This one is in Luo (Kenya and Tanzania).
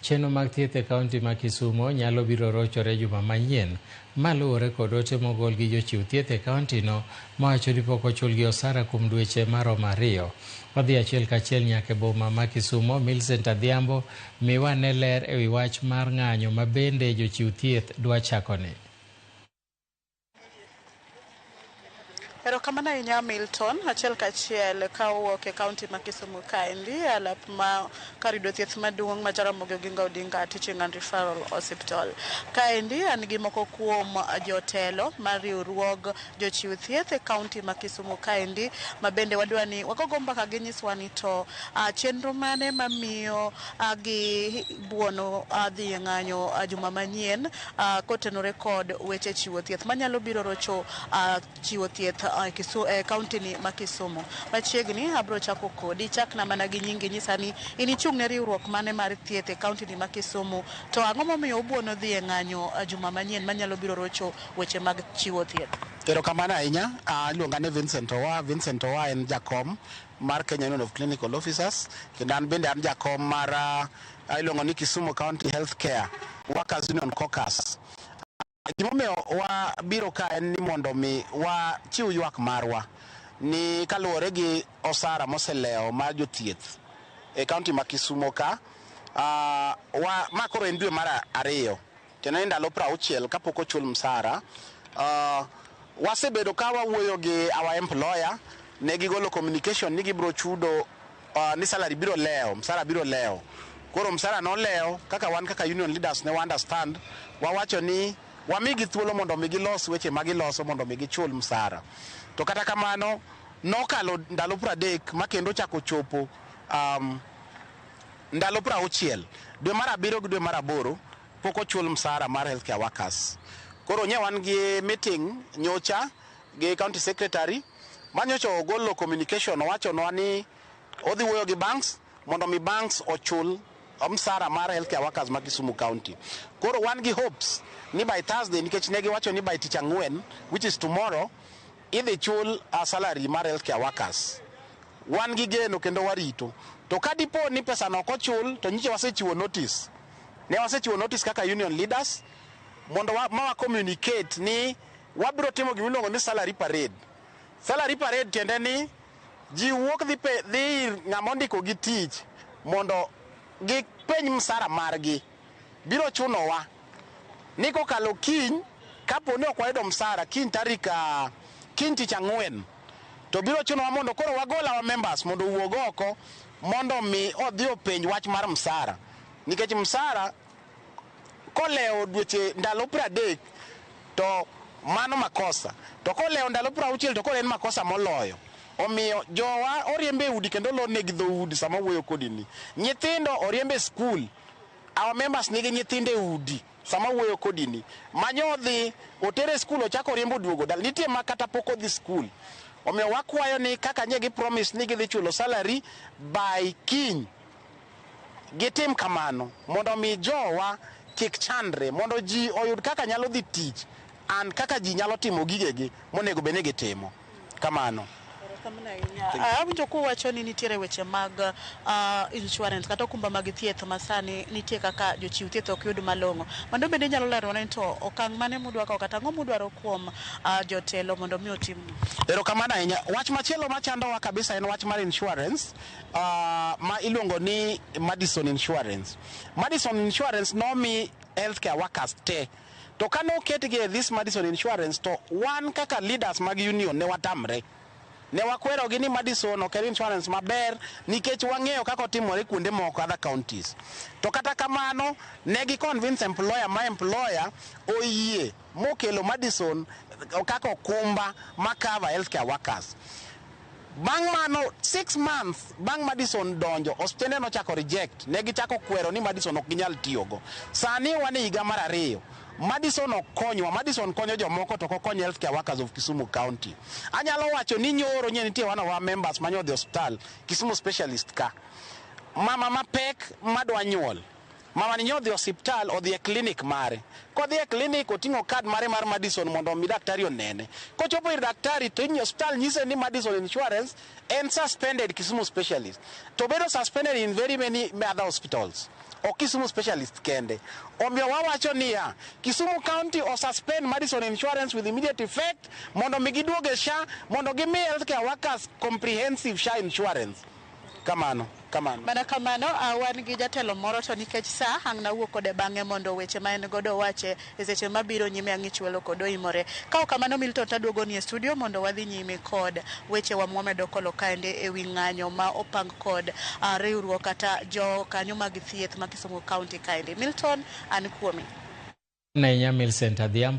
Chenro mag thieth e kaunti ma Kisumo nyalo biro rochore juma manyien ma luwore kod ote mogol gi jochiw thieth e kauntino mawacho ni pok ochulgi osara kuom dweche maromo ariyo. Wadhi achiel kachiel nyaka e boma ma Kisumo, Millicent Adhiambo miwa ne ler ewi wach mar ng'anyo ma bende jochiw thieth dwa chakoni. Erokamano ahinya Milton, achiel kachiel ka owuok e kaunti ma Kisumu kaendi e alap ma kar yudo thieth maduong' ma Jaramogi Oginga Odinga Teaching and Referral Hospital. Kaendi an gi moko kuom jotelo mar riwruog jochiw thieth e kaunti ma Kisumu kaendi ma bende wadwa ni wagogo mbaka ginyiswa ni to chenro mane mamiyo gi buono dhi e ng'anyo juma manyien kotenore kod weche chiwo thieth manyalo biro rocho chiwo thieth e kaunti ni ma Kisumu. Machiegni abiro chako kodi, chakna mana gi nyingi nyisa ni in ichung' ne riwruok mane mar thieth e kaunti ni ma Kisumu to ang'o momiyo ubuono dhi e ng'anyo juma manyien manyalo biro rocho weche mag chiwo thieth? Erokamano ahinya. Iluonga ni Vincent Owa. Vincent Owa en jakom mar Kenya Union of Clinical Officers kendo an bende an jakom mar iluongo ni Kisumu County Healthcare Workers Union Caucus. Gimomiyo wabiro ka en ni mondo mi wachiw ywak marwa ni kaluwore gi osara moselewo mar jothieth e kaunti ma Kisumo ka ma koro en dwe mar ariyo tiende ni ndalo 60 kapok ochul msara. Wasebedo ka wawuoyo gi our employer, ne gigolo communication ni gibiro chudo ni salary biro lewo, msara biro lewo. Koro msara nolewo kaka wan kaka union leaders ne wa understand, wawacho ni wamigi thuolo mondo mi gilos weche ma giloso mondo mi gichul msara. To kata kamano nokalo ndalo 30 ma kendo ochako chopo ndalo 60 dwe mar abiriyo gi dwe mar aboro pok ochul msara mar healthcare workers. Koro nye wan gi meeting nyocha gi county secretary ma nyocha ogolo communication owachonwa ni odhi wuoyo gi banks mondo mi banks ochul msara mar healthcare workers ma Kisumu County. Koro wan gi hopes ni by Thursday nikech ne giwacho ni by tich ang'wen which is tomorrow idhi chul salary mar healthcare workers. Wan gi geno kendo warito. To ka dipo ni pesa no ok ochul to nyicha wasechiwo notice. Ne wasechiwo notice kaka union leaders mondo ma wa communicate ni wabiro timo gima iluongo ni salary parade. Salary parade tiende ni ji wuok dhi ir ng'ama ondiko gi tich mondo gipenj msara margi. Biro chunowa ni kokalo kiny kapo ni ok wayudo msara kiny tarik kiny tich ang'wen to biro chunowa mondo koro wagol our members mondo owuog oko mondo mi odhi openj wach mar msara nikech msara kolewo dweche ndalo 30 to mano makosa to kolewo ndalo 60 to koro en makosa moloyo. Omiyo jowa oriembe e udi kendo olornegi dhoudi sama wuoyo kodi ni. Nyithindo oriembe e skul. Our members nigi nyithindo e udi sama wuoyo kodi ni. Manyo odhi otere e skul ochako oriembo oduogo dala. Nitie ma kata pok odhi skul. Omiyo wakwayo ni kaka nye gi promise ni gidhi chulo salary by kiny. Gitim kamano mondo mi jowa kik chandre mondo ji oyud kaka nyalo dhi tich and kaka ji nyalo timo gigegi monego bed ni gitimo. Kamano. Awinjo kuwacho ni nitiere weche mag insurance kata okumba mag thieth ma sani nitie kaka jochiw thieth ok yud malong'o. Mano bende inyalo leronwa ni to okang' mane mudwa kawo kata ang'o mudwaro kuom jotelo mondo mi otim. Erokamano ahinya. Wach machielo machandowa kabisa en wach mar insurance ma iluongo ni Madison Insurance. Madison Insurance nomi healthcare workers te. To kane oketgi e this Madison Insurance to wan kaka leaders mag union ne watamre. Ne wakwerogi ni Madison ok en insurance maber nikech wang'eyo kaka otimore kuonde moko other counties. To kata kamano ne gi convince employer ma employer oyie mokelo Madison kaka okumba ma cover healthcare workers. Bang' mano 6 months bang' Madison donjo, osiptende nochako reject, ne gichako kwero ni Madison ok ginyal tiyogo. Sani wan e higa mar ariyo, Madison ok konywa, Madison konyo jomoko to ok okony healthcare workers of Kisumu County. Anyalo wacho ni nyoro nye nitie one of our members mane odhi osiptal, Kisumu specialist ka. Mama mapek madwa nyuol. Mama ni odhi osiptal, odhi e clinic mare. Kodhi e clinic oting'o card mare mar Madison mondo omi daktari onene. Kochopo ir daktari to osiptal nyise ni Madison Insurance en suspended Kisumu specialist. To bedo suspended in very many other hospitals. Ok Kisumu specialist kende. Omiyo wawacho niya, Kisumu County o suspend Madison Insurance with immediate effect mondo mi giduog e SHA, mondo gimi healthcare workers comprehensive SHA insurance. Kamano, kamano. Mana kamano, wan gi jatelo moro, to nikech sa ang' nawuok kode bang'e mondo weche ma en godo wache e seche mabiro nyime ang'ich welo kod oimore. Ka ok kamano, Milton, taduogo ni e studio mondo wadhi nyime kod wechewa mwamedo kolo kaende e wi ng'anyo ma opang kod riwruok kata jokanyo mag thieth ma Kisumu County kaendi. Milton, an kuomi. Ahinya, Millicent Adhiambo.